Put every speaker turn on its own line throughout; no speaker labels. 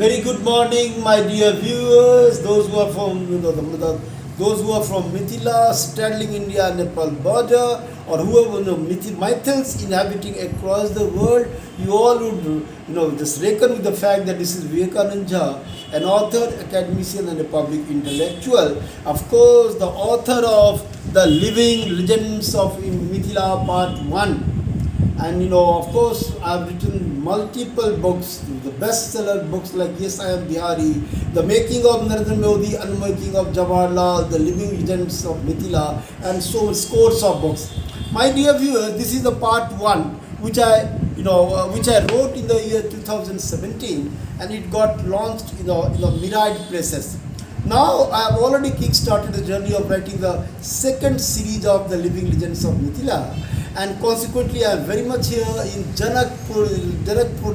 Very good morning, my dear viewers, those who are from those who are from Mithila, straddling India Nepal border, or whoever Maithils inhabiting across the world. You all would just reckon with the fact that this is Vivekanand Jha, an author, academician, and a public intellectual. Of course, the author of The Living Legends of Mithila Part 1. And of course, I've written multiple books, the bestseller books like Yes, I Am Bihari, The Making of Narendra Modi, Unmaking of Jawaharlal, The Living Legends of Mithila, and so scores of books. My dear viewers, this is the part 1, which I which I wrote in the year 2017, and it got launched in the myriad places. Now I have already kick-started the journey of writing the second series of the Living Legends of Mithila, and consequently I am very much here in Janakpur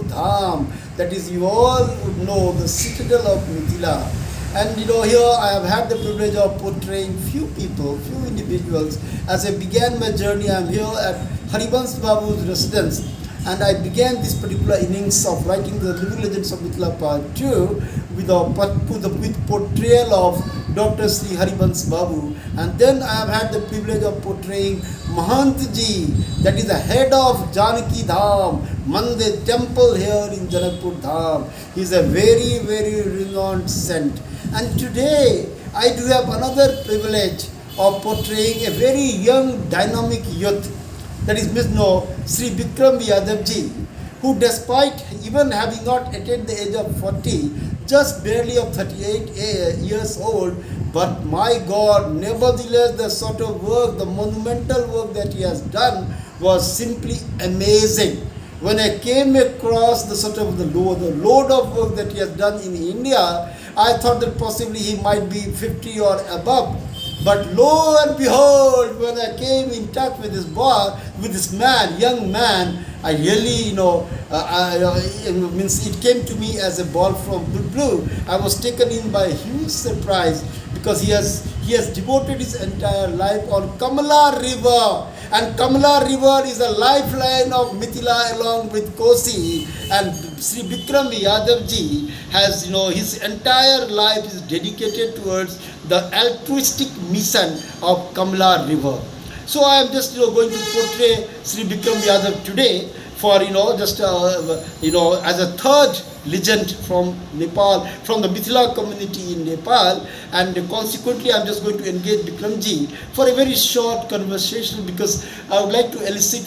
Dham, that is, you all would know, the citadel of Mithila. And here I have had the privilege of portraying few people, few individuals. As I began my journey, I am here at Haribans Babu's residence, and I began this particular innings of writing the Living Legends of Mithila Part 2 with portrayal of Dr. Sri Haribans Babu. And then I have had the privilege of portraying Mahant Ji, that is the head of Janaki Dham, Mandir temple here in Janakpur Dham. He is a very, very renowned saint. And today I do have another privilege of portraying a very young, dynamic youth, that is Ms. No, Sri Bikram Yadav Ji, who despite even having not attained the age of 40, just barely of 38 years old, but my God, nevertheless, the sort of work, the monumental work that he has done was simply amazing. When I came across the sort of the load of work that he has done in India, I thought that possibly he might be 50 or above. But lo and behold, when I came in touch with this boy, with this man, young man, I really, means it came to me as a ball from the blue. I was taken in by a huge surprise because he has devoted his entire life on Kamla River. And Kamla River is a lifeline of Mithila along with Kosi. And Sri Bikram Yadav Ji has, his entire life is dedicated towards the altruistic mission of Kamla River. So I am just, going to portray Sri Bikram Yadav today for, just, as a third legend from Nepal, from the Mithila community in Nepal. And consequently, I am just going to engage Bikram Ji for a very short conversation because I would like to elicit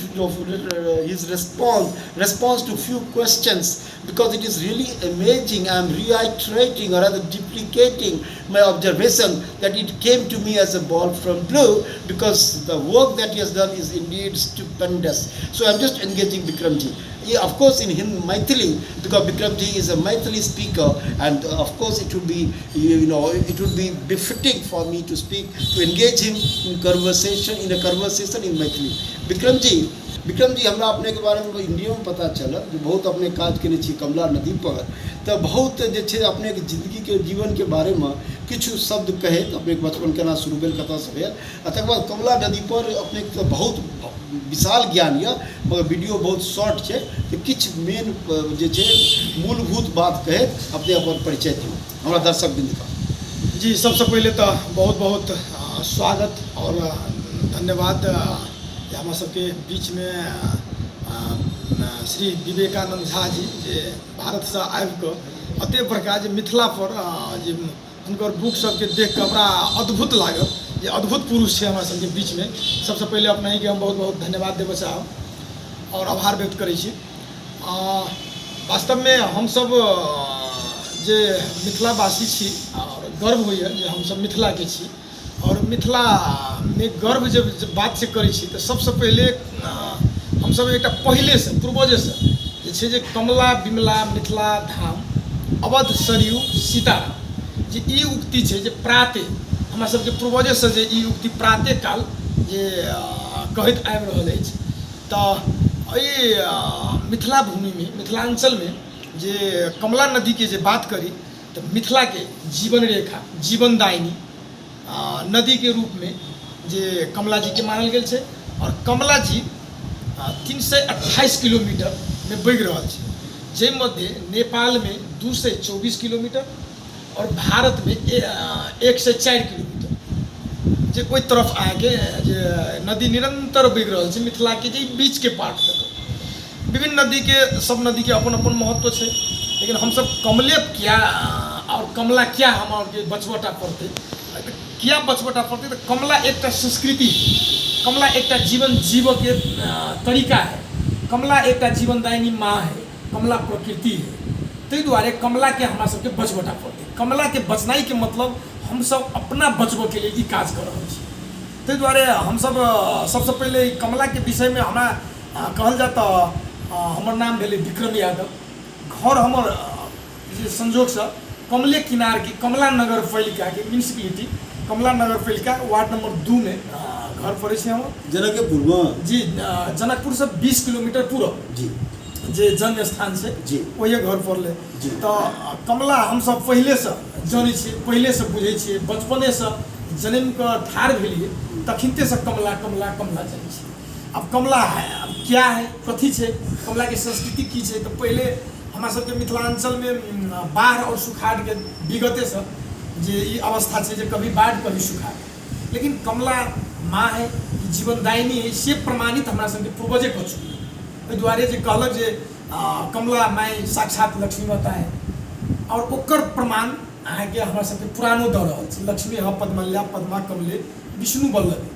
his response to few questions, because it is really amazing. I am reiterating or rather duplicating my observation that it came to me as a ball from blue, because the work that he has done is indeed stupendous. So I am just engaging Bikram Ji. Yeah, of course in Hindi, Maithili, because Bikram Ji is a Maithili speaker, and of course it would be, it would be befitting for me to speak, to engage him in conversation, in a conversation in Maithili. Bikram Ji, Bikram जी, हमरा अपने के बारे में India में पता चलल जे बहुत अपने काज केने छी कमला नदी पर, तऽ बहुत जे छै अपने के जिंदगी के जीवन के बारे में किछु शब्द कहे तऽ अपने के बचपन केना शुरू भेल, कतऽसँ भेल, आ तकर बाद कमला नदी पर अपने के बहुत विशाल ज्ञान यऽ, मगर वीडियो बहुत शॉर्ट छै, तऽ किछु मेन जे छै मूलभूत बात कहैत अपने अपन परिचय दियौ हमरा दर्शक बिन्दुके।
जी, सबसँ पहिले तऽ बहुत बहुत स्वागत और धन्यवाद जे हमरा सबके बीचमे श्री विवेकानंद झा जी जे भारतसँ आबिकऽ एतेक बड़का जे मिथिला पर जे हुनकर बुक सबके देखिकऽ बड़ा अद्भुत लागल जे अद्भुत पुरुष छै हमरा सबके बीचमे। सबसँ पहिले अपनहिके हम बहुत बहुत धन्यवाद देबऽ चाहब और आभार व्यक्त करै छी। वास्तवमे हमसब जे मिथिलावासी छी और गर्व होइए जे हमसब मिथिलाके छी, और मिथिलामे गर्व जब बात से करै छी तऽ सबसँ पहिले हमसब एकटा पहिलेसँ पूर्वजेसँ जे छै जे कमला बिमला मिथिला धाम अवध सरयू सीताराम जे ई उक्ति छै जे प्राते हमरा सबके पूर्वजेसँ जे ई उक्ति प्राते काल जे कहैत आबि रहल अछि। तऽ एहि मिथिला भूमिमे मिथिलाञ्चलमे जे कमला नदीके जे बात करी तऽ मिथिलाके जीवन रेखा जीवनदायिनी नदीके रूपमे जे कमला जीके मानल गेल छै, और कमला जी 328 किलोमीटरमे बगि रहल छै, जाहि मध्य नेपालमे 224 किलोमीटर आओर भारतमे 104 किलोमीटर जे ओहि तरफ अहाँके जे नदी निरन्तर बगि रहल छै मिथिलाके जे बीचके पार्ट तक। विभिन्न नदीके, सब नदीके अपन अपन महत्व छै, लेकिन हमसब कमले किया आओर कमला किया हम आरके बचबऽटा पड़तै, किया बचबऽटा पड़तै? तऽ कमला एकटा संस्कृति, कमला एकटा जीवन जीवऽके तरीका है, कमला एकटा जीवनदायिनी माँ है, कमला प्रकृति है। ताहि दुआरे कमलाके हमरा सबके बचबऽटा पड़तै। कमलाके बचनाइके मतलब हमसब अपना बचबऽके लेल ई काज कऽ रहल छी। ताहि दुआरे हमसब सबसँ पहिले ई कमलाके विषयमे हमरा कहल जाय तऽ हमर नाम भेलै विक्रम यादव। घर हमर जे संजोगसँ कमले किनारके कमला नगर पालिकाके म्यूनिसिपलिटी कमला नगर पालिका वार्ड नंबर 2 मे घर पड़ै छै हमर।
जनकपुरमे?
जी, जनकपुरसँ 20 किलोमीटर पूरब
जी
जे जन्म स्थान छै
जी
ओहे घर पड़लै।
जी।
तऽ कमला हमसब पहिलेसँ जनै छियै, पहिलेसँ बुझै छियै, बचपनेसँ जनमि कऽ ठाढ़ भेलियै तखनितेसँ कमला कमला कमला जनै छियै। आब कमला है, आब क्या है, कथी छै, कमलाके संस्कृति की छै? तऽ पहिले हमरा सबके मिथिलाञ्चलमे बाढ़ि आओर सुखाड़के विगतेसँ जे ई अवस्था छै जे कभी बाढ़ि कभी सुखाड़, लेकिन कमला माँ है, ई जीवनदायिनी है, से प्रमाणित हमरा सबके पूर्वजे कऽ चुकल। ओहि दुआरे जे कहलक जे कमला माय साक्षात लक्ष्मी माता है, आओर ओकर प्रमाण अहाँके हमरा सबके पुरानो दऽ रहल छै। लक्ष्मी ह पद्मल्या पद्मा कमले विष्णु वल्लभे,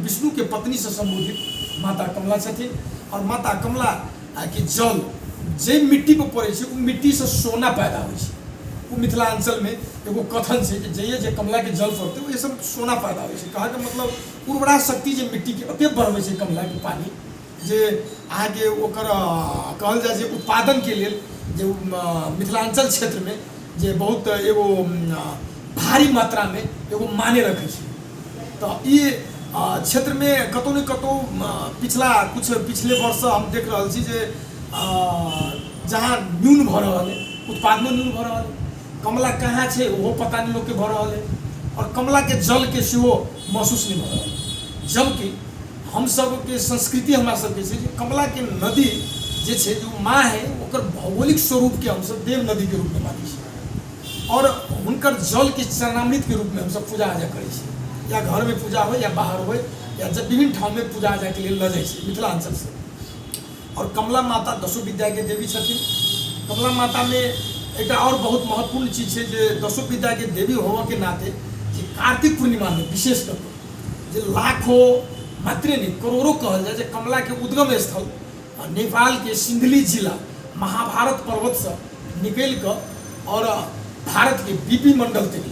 विष्णुके पत्नीसँ सम्बोधित माता कमला छथिन। आओर माता कमला के जल जाहि मिट्टीपर पड़ै छै ओ मिट्टीसँ सोना पैदा होइ छै। ओ मिथिलाञ्चलमे एगो कथन छै जे जहिये जे कमलाके जल पड़तै ओहिसँ सोना पैदा होइ छै। कहऽके मतलब उर्वरा शक्ति जे मिट्टीके एते बढ़बै छै कमलाके पानि जे अहाँके ओकर कहल जाय जे उत्पादनके लेल जे मिथिलाञ्चल क्षेत्रमे जे बहुत एगो भारी मात्रामे एगो माने रखै छै। तऽ ई क्षेत्रमे कतहु ने कतहु पिछला कुछ पिछले वर्षसँ हम देख रहल छी जे जहाँ न्यून भऽ रहल अइ, उत्पादनो न्यून भऽ रहल अइ, कमला कहाँ छै ओहो पता नहि लोकके भऽ रहल अइ, आओर कमलाके जलके सेहो महसूस नहि भऽ रहल अइ। जबकि हमसबके संस्कृति हमरा सबके छै जे कमलाके नदी जे छै जे ओ माँ है, ओकर भौगोलिक स्वरूपके हमसब देव नदीके रूपमे मानै छी आओर हुनकर जलके चरणामृतके रूपमे हमसब पूजा अर्चा करै छी। या घरमे पूजा होइ या बाहर होइ या जब विभिन्न ठाममे पूजा अर्चाके लेल लऽ जाइ छै मिथिलाञ्चलसँ। आओर कमला माता दसो विद्याके देवी छथिन। कमला मातामे एकटा आओर बहुत महत्वपूर्ण चीज छै जे दसो विद्याके देवी होबऽके नाते जे कार्तिक पूर्णिमामे विशेष कऽ कऽ जे लाखों मात्रे नहि करोड़ों कहल जाय जे कमलाके उद्गम स्थल नेपालके सिन्धुली जिला महाभारत पर्वतसँ निकलि कऽ आओर भारतके बीपी मण्डल तक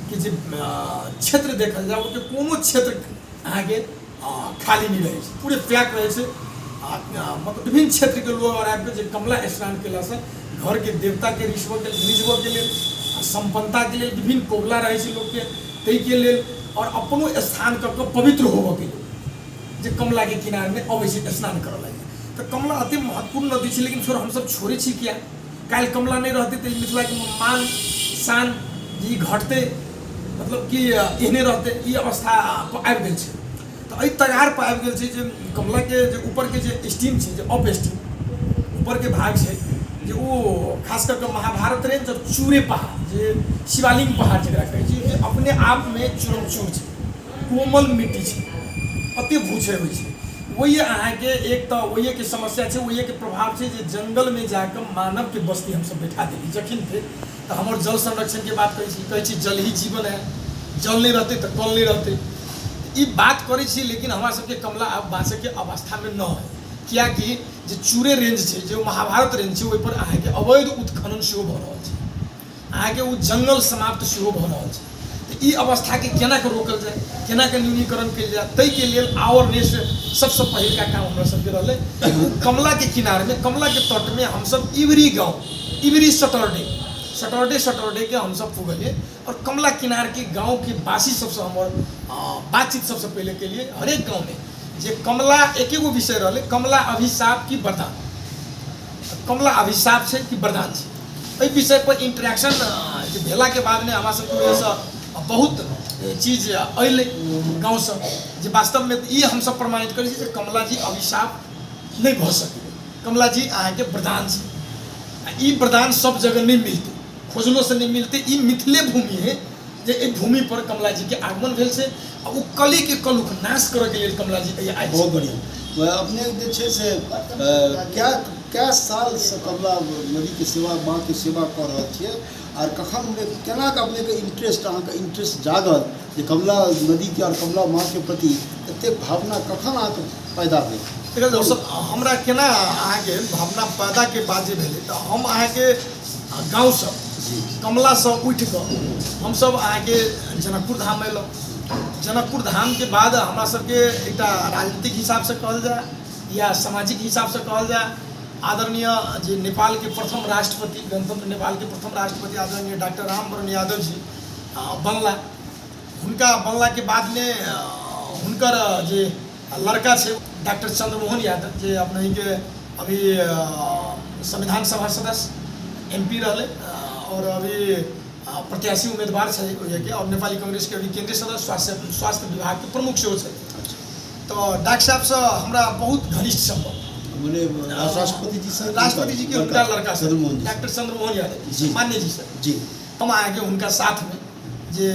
के जे क्षेत्र देखल जाय ओहिके कोनो क्षेत्र अहाँके खाली नहि रहै छै, पूरे पैक रहै छै। मतलब विभिन्न क्षेत्रके लोग आओर आबिकऽ जे कमला स्नान कयलासँ घरके देवताके रिझबऽके लेल, सम्पन्नताके लेल विभिन्न कबुला रहै छै लोकके ताहिके लेल, आओर अपनो स्थान कऽ कऽ पवित्र होबऽके लेल जे कमलाके किनारमे अबै छै स्नान करऽ लागि। तऽ कमला अति महत्वपूर्ण नदी छै, लेकिन फेर हमसब छोड़ै छी किया? काल्हि कमला नहि रहतै तऽ ई मिथिलाके मान शान जे ई घटतै, मतलब कि एहने रहतै, ई अवस्था आबि गेल छै। तऽ एहि तगारपर आबि गेल छै जे कमलाके जे ऊपरके जे स्टीम छै, जे अप स्टीम ऊपरके भाग छै जे ओ खास कऽ कऽ महाभारत रेंज आओर चूरे पहाड़ जे शिवालिंग पहाड़ जकरा कहै छै, जे अपने आपमे चूरम चूर छै, कोमल मिट्टी छै, अते भूछे होइ छै। ओहि अहाँके एक तऽ ओहिके समस्या छै, ओहिके प्रभाव छै जे जंगलमे जाकऽ मानवके बस्ती हमसब बैठा देली। जखन फेर तऽ हमर जल संरक्षणके बात करै छी, कहै छी जल ही जीवन है, जल नहि रहतै तऽ कल नहि रहतै, ई बात करै छी, लेकिन हमरा सबके कमला आब बाँचैके अवस्थामे न है। कियाकि जे चूरे रेंज छै, जे महाभारत रेंज छै, ओहिपर अहाँके अवैध उत्खनन सेहो भऽ रहल छै, अहाँके ओ जंगल समाप्त सेहो भऽ रहल छै। तऽ ई अवस्थाके केना कऽ रोकल जाय, केना कऽ न्यूनीकरण कयल जाय, ताहिके लेल अवेयरनेस सबसँ पहिलका काम हमरा सबके रहलै। ओ कमलाके किनारमे, कमलाके तटमे हमसब इवरी गाँव, इवरी सटरडे, सटरडे सटरडेके हमसब पुगलियै आओर कमला किनारके गाँवके वासी सबसँ हमर बातचीत सबसँ पहिले केलियै। हरेक गाँवमे जे कमला एकेगो विषय रहलै, कमला अभिशाप की वरदान, कमला अभिशाप छै कि वरदान छै, एहि विषयपर इंटरेक्शन जे भेलाके बादमे हमरा सबके ओहिसँ बहुत चीज अयलै गाँवसँ जे वास्तवमे ई हमसब प्रमाणित करै छी जे कमला जी अभिशाप नहि भऽ सकैए, कमला जी अहाँके वरदान छै। आ ई वरदान सब जगह नहि मिलतै, खोजलोसँ नहि मिलतै। ई मिथिले भूमि है जे एहि भूमि पर कमला जीके आगमन भेल छै आ ओ कलीके कलुख नाश करऽके लेल कमला जी आयल।
बहुत बढ़िआँ। अपने जे छै से कै सालसँ कमला नदीके सेवा, माँके सेवा कऽ रहल छियै, आर कखन केना कऽ अपनेके इंटरेस्ट, अहाँके इंटरेस्ट जागल जे कमला नदीके आओर कमला माँके प्रति एतेक भावना कखन अहाँके पैदा भेल?
देखियौ दोस्त, हमरा केना अहाँके भावना पैदाके बाद जे भेलै तऽ हम अहाँके गाँवसँ कमलासँ उठि कऽ हमसभ अहाँके जनकपुर धाम अयलहुँ। जनकपुर धामके बाद हमरा सबके एकटा राजनीतिक हिसाबसँ कहल जाय या सामाजिक हिसाबसँ कहल जाय, आदरणीय जे नेपालके प्रथम राष्ट्रपति, गणतंत्र नेपालके प्रथम राष्ट्रपति आदरणीय डॉक्टर रामवरण यादव जी बनला। हुनका बनलाके बादमे हुनकर जे लड़का छै डॉक्टर चंद्रमोहन यादव, जे अपनेके अभी संविधान सभा सदस्य एम पी रहलै और अभी प्रत्याशी उम्मीदवार छै ओहिके, और नेपाली कांग्रेसके अभी केंद्रीय सदस्य, स्वास्थ्य विभागके प्रमुख सेहो छै। तऽ डॉक्टर साहबसँ हमरा बहुत घनिष्ठ सम्बन्ध।
मने राष्ट्रपति जी से?
राष्ट्रपति जी के हुनका लड़का डॉक्टर चंद्रमोहन यादव जी, मान्य जी सर
जी।
हम अहाँके हुनका साथमे जे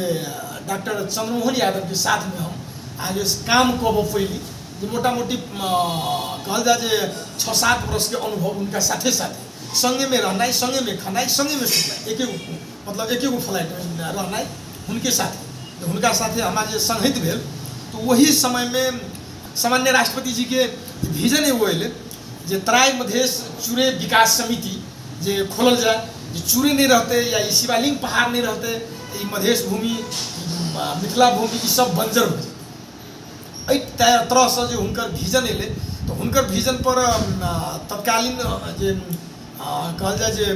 डॉक्टर चंद्रमोहन यादवके साथमे हम अहाँके काम कऽ पैली जे मोटा मोटी कहल जाय जे 6-7 वर्षके अनुभव हुनका साथे साथे संगेमे रहनाइ, संगेमे खेनाइ, संगेमे सुतनाइ, एके मतलब एके गो फ्लाइटमे रहनाइ हुनके साथे। हुनका साथे हमरा जे संगहित भेल तऽ ओही समयमे सामान्य राष्ट्रपति जीके विजन एगो अयलै जे तराई मधेश चूरे विकास समिति जे खोलल जाय, जे चूरे नहि रहतै या ई शिवालिंग पहाड़ नहि रहतै, ई मधेश भूमि, मिथिला भूमि, ई सब बंजर हो जेतै। एहि तरहसँ जे हुनकर विजन अयलै तऽ हुनकर विजन पर तत्कालीन जे कहल जाय जे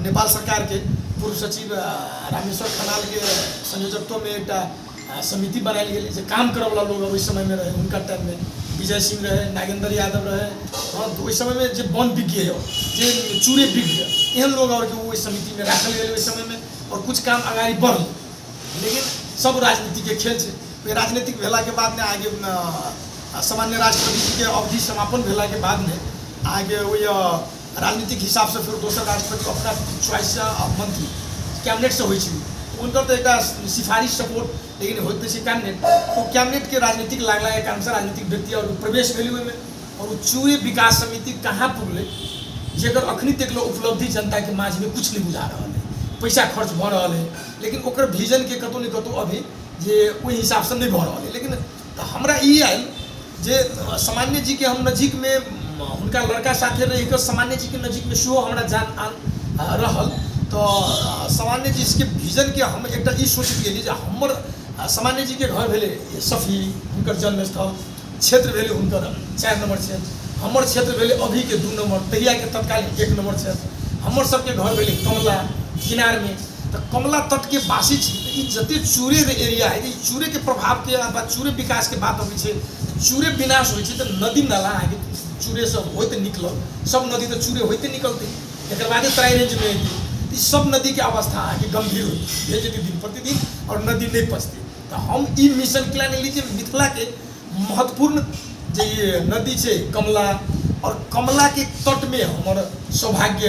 नेपाल सरकारके पूर्व सचिव रामेश्वर खनालके संयोजकत्वमे एकटा समिति बनायल गेलै जे काम करऽवला लोग ओहि समयमे रहै। हुनका टाइममे विजय सिंह रहै, नागेन्द्र यादव रहै। हँ, तऽ ओहि समयमे जे वन विज्ञ जे चूरे विज्ञ एहन लोग आओरके ओहि समितिमे राखल गेलै ओहि समयमे, आओर कुछ काम अगाडि बढ़लै। लेकिन सब राजनीतिके खेल छै। ओहि राजनीतिक भेलाके बादमे आगे सामान्य राष्ट्रपति जीके अवधि समापन भेलाके बादमे आगे ओहि राजनीतिक हिसाबसँ फेर दोसर राष्ट्रपति अपना चॉइससँ मंत्री कैबिनेटसँ होइ छै। हुनकर तऽ एकटा सिफारिश सपोर्ट लेकिन होइत छै कैबिनेट, तो कैबिनेटके राजनीतिक लागलाके कारणसँ राजनीतिक व्यक्ति आओर प्रवेश भेलै ओहिमे, और ओ चूरे विकास समिति कहाँ पुगलै जेकर अखनी तक उपलब्धि जनताके माझमे कुछ नहीं बुझा रहल है। पैसा खर्च भऽ रहल है लेकिन ओकर विजनके कतहु ने कतहु अभी जे ओहि हिसाबसँ नहि भऽ रहल है। लेकिन तऽ हमरा ई आयल जे सामान्य जीके हम नजीकमे हुनका लड़का साथे रहिकऽ सामान्य जीके नजीकमे सेहो हमरा जान आन रहल। तऽ सामान्य जीके विजनके हम एकटा ई सोचैत गेली जे हमर सामान्य जीके घर भेलै सफी, हुनकर जन्मस्थल क्षेत्र भेलै हुनकर 4 नंबर क्षेत्र, हमर क्षेत्र भेलै अभीके 2 नंबर, तहियाके तत्कालीन 1 नंबर क्षेत्र, हमर सबके घर भेलै कमला किनारमे। तऽ कमला तटके वासी छी। ई जते चूरे एरिया है, ई चूरेके प्रभावके अथवा चूरे विकासके बात अबै छै, चूरे विनाश होइ छै तऽ नदी नाला अहाँके चूरेसँ होइत निकलल, सब नदी तऽ चूरे होइते निकलतै, एकर बादे तराई रेंजमे एतै। ई सब नदीके अवस्था अहाँके गम्भीर होइत भेल जेतै दिन प्रतिदिन और नदी नहि पचतै। तऽ हम ई मिशन केला लेली जे मिथिलाके महत्वपूर्ण जे ई नदी छै कमला, और कमलाके तटमे हमर सौभाग्य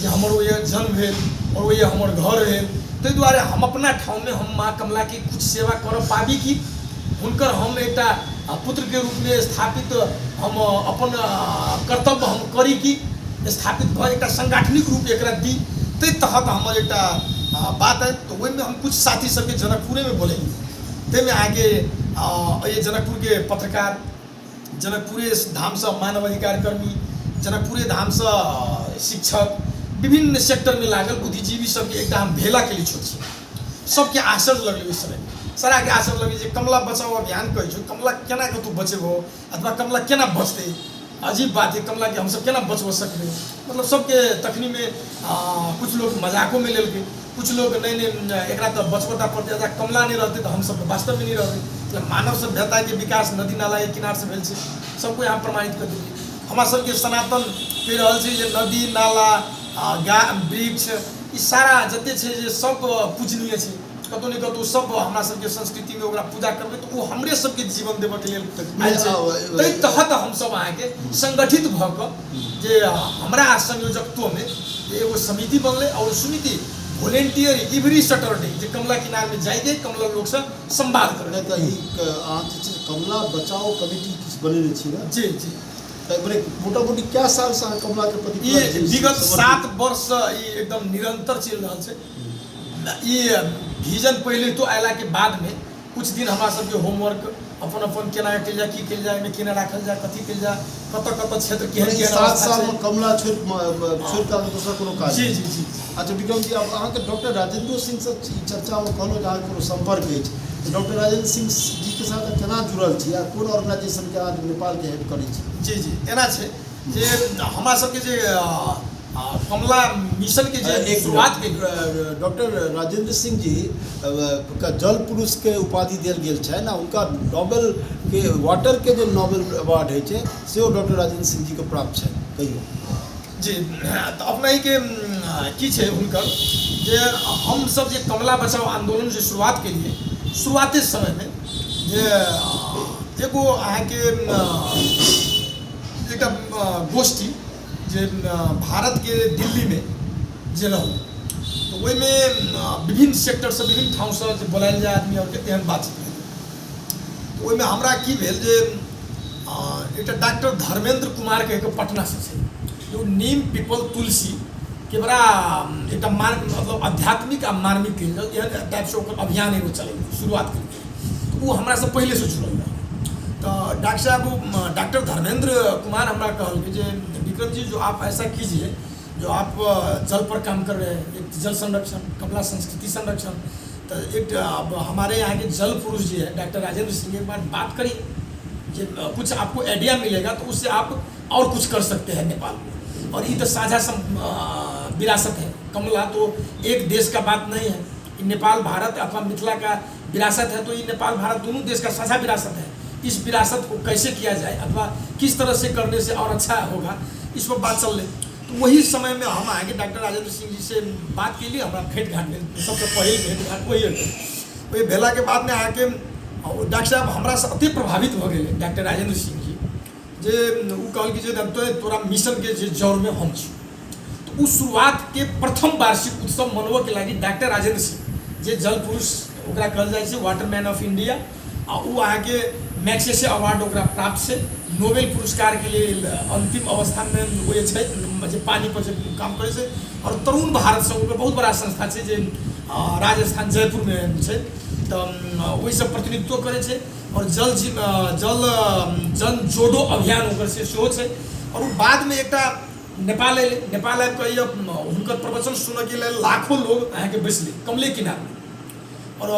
जे हमर ओहि जन्म भेल और ओहि हमर घर भेल, ताहि दुआरे हम अपना ठाउँमे हम माँ कमलाके कुछ सेवा करऽ पाबी कि हुनकर हम एकटा पुत्रके रूपमे स्थापित हम अपन कर्तव्य हम करी कि स्थापित भऽ एकटा सांगठनिक रूप एकरा दी, ताहि तहत हमर एकटा बात है। तऽ ओहिमे हम कुछ साथी सबके जनकपुरेमे बोलेली, ताहिमे अहाँके एहि जनकपुरके पत्रकार, जनकपुरे धामसँ मानवाधिकार कर्मी, जनकपुरे धामसँ शिक्षक, विभिन्न सेक्टरमे लागल बुद्धिजीवी सबके एकटा हम भेला केली छोट छी। सबके आश्चर्य लगलै ओहि समयमे, साराके आश्चर्य लगलै जे कमला बचाओ अभियान कहै छौ, कमला केना कऽ तू बचेबहो अथवा कमला केना बचतै, अजीब बात है, कमलाके हमसब केना बचबऽ सकबै। मतलब सबके तखनीमे कुछ लोग मजाकोमे लेलकै, कुछ लोग नहीं नहीं एकरा तऽ बचबऽ टा पड़तै, अगर कमला नहि रहतै तऽ हमसब वास्तवमे नहि रहबै। मतलब मानव सभ्यताके विकास नदी नालाके किनारसँ भेल छै, सबको यहाँ प्रमाणित कऽ देलियै। हमरा सबके सनातन कहि रहल छै जे नदी नाला गा वृक्ष ई सारा जते छै जे सब पूजनीय छै। कतौ ने कतौ सब हमरा सबके संस्कृतिमे ओकरा पूजा करबै तऽ ओ हमरे सबके जीवन देबऽके लेल आयल छै। ताहि तहत हमसब अहाँके संगठित भऽ कऽ जे हमरा संयोजकत्वमे एगो समिति बनलै आओर समिति वोलेंटियर एवरी सैटरडे जे कमला किनारमे जाइके कमला लोकसँ संवाद करै।
नहि तऽ ई अहाँ जे छै कमला बचाओ कमिटी किछु बनेने छी ने?
जी जी।
तऽ मने मोटा मोटी कए सालसँ अहाँ कमलाके प्रति
ई विगत 7 वर्षसँ ई एकदम निरंतर चलि रहल छै। ई विजन पहिले तो अयलाके बादमे कुछ दिन हमरा सबके होमवर्क अपन अपन केना कयल जाय, की कयल जाय, एहिमे केना राखल जाय, कथी कयल जाय, कतऽ कतऽ क्षेत्र केहन केहन
7 सालमे कमला छोड़ि छोड़ि कऽ दोसर कोनो काज?
जी जी जी।
अच्छा विक्रम जी, आब अहाँके डॉक्टर राजेंद्र सिंहसँ ई चर्चामे कहलहुँ जे अहाँके कोनो सम्पर्क अछि, तऽ डॉक्टर राजेंद्र सिंह जीके साथ केना जुड़ल छी आ कोन ऑर्गेनाइजेशनके अहाँ नेपालके हेड करै छी?
जी जी, एना छै जे हमरा सबके जे कमला मिशनके जे
एक
शुरुआत
केलियै, डॉक्टर राजेंद्र सिंह जी का जल पुरुष के उपाधि देल गेल छनि आ हुनका नोबेल के वाटर के जे नोबेल अवार्ड होइ छै सेहो डॉक्टर राजेंद्र सिंह जी के प्राप्त छनि। कहियौ।
जी, तऽ अपनहिके की छै हुनकर जे हमसब जे कमला बचाओ आन्दोलन जे शुरुआत केलियै, शुरुआते समयमे जे एगो अहाँके एकटा गोष्ठी जे भारतके दिल्लीमे जे रहल, तऽ ओहिमे विभिन्न सेक्टरसँ विभिन्न ठामसँ जे बोलायल जाय आदमी आरके तेहन बातचीत भेल। तऽ ओहिमे हमरा की भेल जे एकटा डॉक्टर धर्मेंद्र कुमार कहिके पटनासँ छै, ओ नीम पीपल तुलसी के बड़ा एकटा मतलब आध्यात्मिक आ मार्मिक कहिल जाउ एहन टाइपसँ ओकर अभियान एगो चलै शुरुआत केलकै, तऽ ओ हमरासँ पहिलेसँ जुड़ल रहै। तऽ डॉक्टर साहब डॉक्टर धर्मेंद्र कुमार हमरा कहलकै जे विक्रम जी जो आप ऐसा कीजिए, जो आप जल पर काम कर रहे हैं, एक जल संरक्षण, कमला संस्कृति संरक्षण, तऽ एक अब हमारे यहाँ के जल पुरुष जी है डॉक्टर राजेंद्र सिंह, एक बार बात करिए जे कुछ आपको आइडिया मिलेगा तो उससे आप और कुछ कर सकते हैं नेपाल में। और ये तो साझा विरासत है, कमला तो एक देश का बात नहीं है, नेपाल भारत अथवा मिथिला का विरासत है, तो ये नेपाल भारत दोनों देश का साझा विरासत है। इस विरासत को कैसे किया जाए अथवा किस तरह से करने से और अच्छा होगा, इस पर बात चल रही। तो वही समय में हम आगे डॉक्टर राजेंद्र सिंह जी से बात के लिए हमरा भेंट घाट भेल, सबसे पहले भेंट घाट वही भेल। वही भेला के बाद में आके डॉक्टर साहब हमरा से अति प्रभावित हो गए डॉक्टर राजेंद्र सिंह जी, जे उ कहल कि जे तोरा मिशन के जे जड़ में हम छी। तो उस शुरुआत के प्रथम वार्षिक उत्सव मनबऽ के लागि डॉक्टर राजेंद्र सिंह जे जल पुरुष ओकरा कहल जाइ छै, वाटर मैन ऑफ इंडिया, आ उ अहाँके मैग्सेसे अवार्ड ओकरा प्राप्त छै, नोबेल पुरस्कार के लेल अंतिम अवस्थामे ओ जे छै जे पानी पर जे काम करै छै, और तरुण भारत संघ ओकर बहुत बड़ा संस्था छै जे राजस्थान जयपुरमे छै, तऽ ओहिसँ प्रतिनिधित्व करै छै, और जल जल जन जोडो अभियान ओकर से सेहो छै। और ओ बादमे एकटा नेपाल अयलै, नेपाल आबि कऽ हुनकर प्रवचन सुनऽके लेल लाखों लोग अहाँके बैसलै कमले किनारमे, और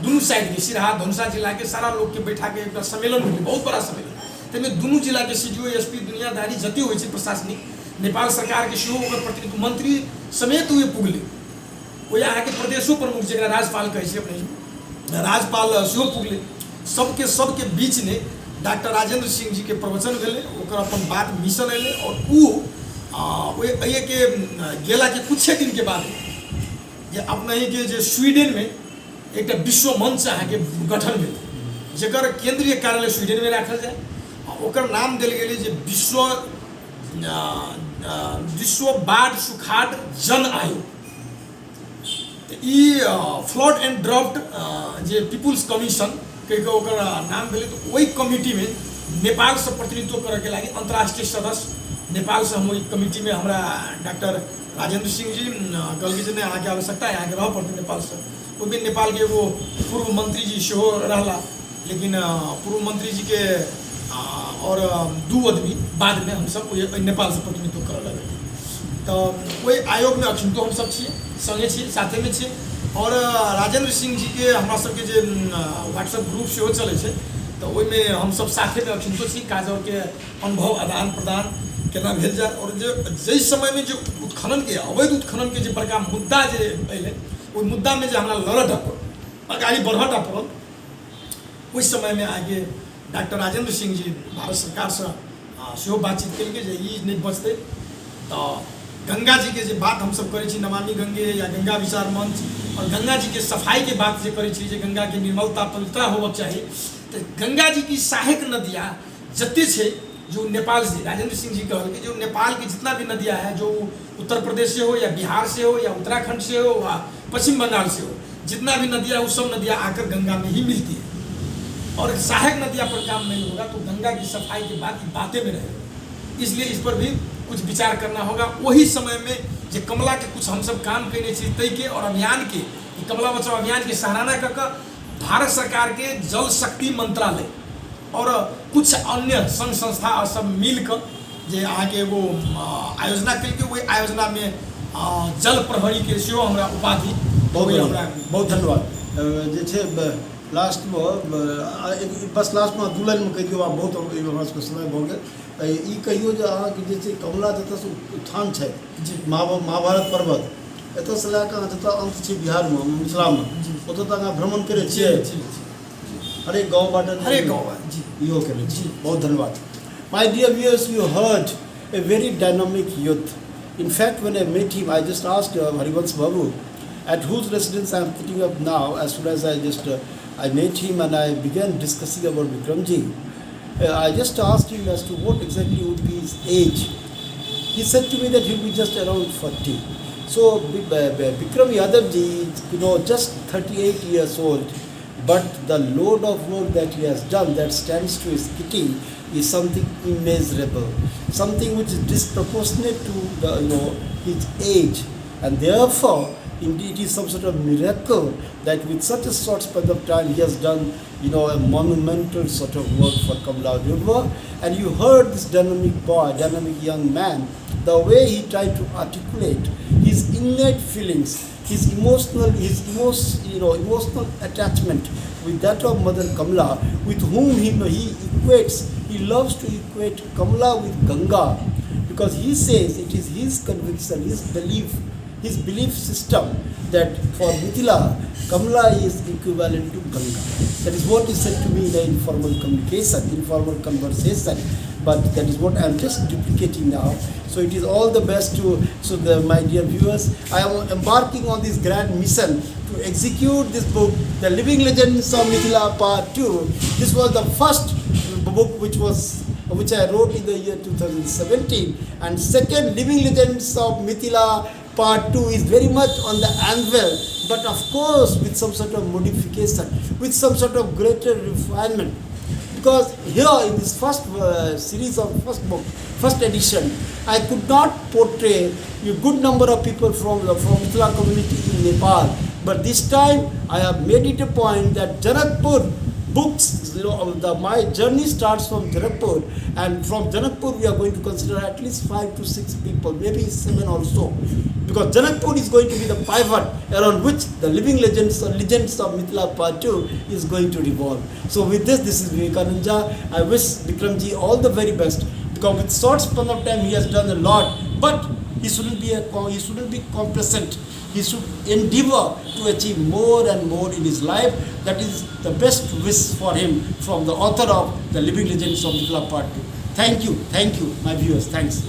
दुनू साइडके सिरहा धनुषा जिलाके सारा लोकके बैठाके एकटा सम्मेलन भेलै, बहुत बड़ा सम्मेलन। ताहिमे दुनू जिलाके C D O S P दुनियादारी जते होइ छै प्रशासनिक, नेपाल सरकारके सेहो ओकर प्रतिनिधित्व मंत्री समेत ओ पुगलै। ओहि अहाँके प्रदेशो प्रमुख जकरा राज्यपाल कहै छै अपने, राज्यपाल सेहो पुगलै। सबके सबके बीचमे डॉक्टर राजेंद्र सिंह जीके प्रवचन भेलै, ओकर अपन बात मिशन अयलै, और ओ ओहि एहिके गेलाके कुछे दिनके बाद जे अपनहिके जे स्वीडनमे एकटा विश्व मंच अहाँके गठन भेल, जकर केंद्रीय कार्यालय स्वीडनमे राखल जाय, आ ओकर नाम देल गेलै जे विश्व विश्व बाढ़ सुखाड़ जन आयोग। तऽ ई फ्लड एंड ड्रॉफ्ट जे पीपुल्स कमीशन कहि कऽ ओकर नाम भेलै। तऽ ओहि कमिटीमे नेपालसँ प्रतिनिधित्व करऽके लागि अन्तर्राष्ट्रीय सदस्य नेपालसँ हम ओहि कमिटीमे हमरा डॉक्टर राजेंद्र सिंह जी कहलकै जे नहि अहाँके आवश्यकता है, अहाँके रहऽ पड़तै नेपालसँ। ओहिमे नेपालके एगो पूर्व मंत्री जी सेहो रहला, लेकिन पूर्व मंत्री जीके और 2 आदमी बादमे हमसब ओहि नेपालसँ प्रतिनिधित्व करऽ लगलियै। तऽ ओहि आयोगमे अखन हमसब छियै, सङ्गे छियै, साथेमे छियै। और राजेंद्र सिंह जीके हमरा सबके जे व्हाट्सएप ग्रुप सेहो चलै छै, तऽ ओहिमे हमसब साथेमे अखन छी, काज आओरके अनुभव आदान प्रदान केना भेल जाय। और जे जाहि समयमे जे उत्खननके अवैध उत्खननके जे बड़का मुद्दा जे अयलै, ओहि मुद्दामे जे हमरा लड़ऽ पड़ल, अगाडि बढ़ऽ पड़ल, ओहि समयमे आगे डॉक्टर राजेंद्र सिंह जी भारत सरकारसँ सेहो बातचीत केलकै जे ई नहि बचतै तऽ गंगा जी के जे बात हमसब करै छी, नमामि गंगे या गंगा विचार मंच, आओर गंगा जी के सफाई के बात जे करै छी, जे गंगा के निर्मलता पवित्रता होबक चाही, तऽ गंगा जी की सहायक नदियाँ जते छै जो नेपाल से, राजेंद्र सिंह जी कहलकै जो नेपाल के जितना भी नदियाँ है, जो उत्तर प्रदेश से हो या बिहार से हो या उत्तराखंड से हो या पश्चिम बंगाल से हो, जितना भी नदियाँ, वो सब नदियाँ आकर गंगा में ही मिलती है। और सहायक नदियाँ पर काम नहीं होगा तो गंगा की सफाई के बाद बातें में रहेगा। इसलिए इस पर भी कुछ विचार करना होगा। वही समय में जे कमला के कुछ हमसब काम कयने छी ताहिके और अभियान के, कमला बचाओ अभियान के सराहना कऽ कऽ भारत सरकार के जल शक्ति मंत्रालय और कुछ अन्य संघ संस्था और सब मिल कऽ जे अहाँके एगो आयोजना केलकै, ओहि आयोजनामे जल प्रहरीके सेहो हमरा उपाधि
बहुत
ओहि हमरा।
बहुत धन्यवाद। जे छै लास्टमे, बस लास्टमे दू लाइनमे कहि दियौ, आब बहुत हमरा सबके समय भऽ गेल। ई कहियौ जे अहाँके जे छै कमला जतऽसँ उत्थान छथि महाभारत पर्वत, एतऽसँ लए कऽ अहाँ जतऽ अन्त छै बिहारमे, मिथिलामे, ओतऽ तक अहाँ भ्रमण करै छियै?
जी जी।
हरेक गाँव बाटे?
हरेक गाँव, जी।
इहो केने छी। बहुत धन्यवाद। My dear viewers, you heard a very dynamic youth. In fact, when I met him, I just asked Harivansh Babu, at whose residence I am putting up now, as soon as I met him and I began discussing about Vikramji, I just asked him as to what exactly would be his age. He said to me that he'll be just around 40. So Bikram Yadav ji is, just 38 years old, but the load of work that he has done that stands to his kitty is something immeasurable, something which is disproportionate to his age, and therefore indeed it is some sort of miracle that with such a short span of time he has done a monumental sort of work for Kamla River. And you heard this dynamic boy, dynamic young man, the way he tried to articulate his innate feelings, his emotional attachment with that of Mother Kamla, with whom he equates, he loves to equate Kamla with Ganga, because he says it is his conviction, his belief system that for Mithila, Kamla is equivalent to Ganga. That is what he said to me in the informal communication, informal conversation. But that is what I am just duplicating now. So it is all the best to my dear viewers. I am embarking on this grand mission to execute this book, The Living Legends of Mithila Part 2. This was the first book which I wrote in the year 2017, and second, Living Legends of Mithila Part 2 is very much on the anvil, but of course with some sort of modification, with some sort of greater refinement. Because here in this first series of first book, first edition, I could not portray a good number of people from the Mithila community in Nepal. But this time I have made it a point that Janakpur books, my journey starts from Janakpur, and from Janakpur we are going to consider at least 5 to 6 people, maybe 7 also, because Janakpur is going to be the pivot around which the Living Legends or Legends of Mithila Part 2 is going to revolve. So with this, this is Vivekanand Jha. I wish Bikramji all the very best, because with short span of time he has done a lot, but he shouldn't be complacent. He should endeavor to achieve more and more in his life. That is the best wish for him from the author of The Living Legends of Mithila Part 2. Thank you, my viewers. Thanks.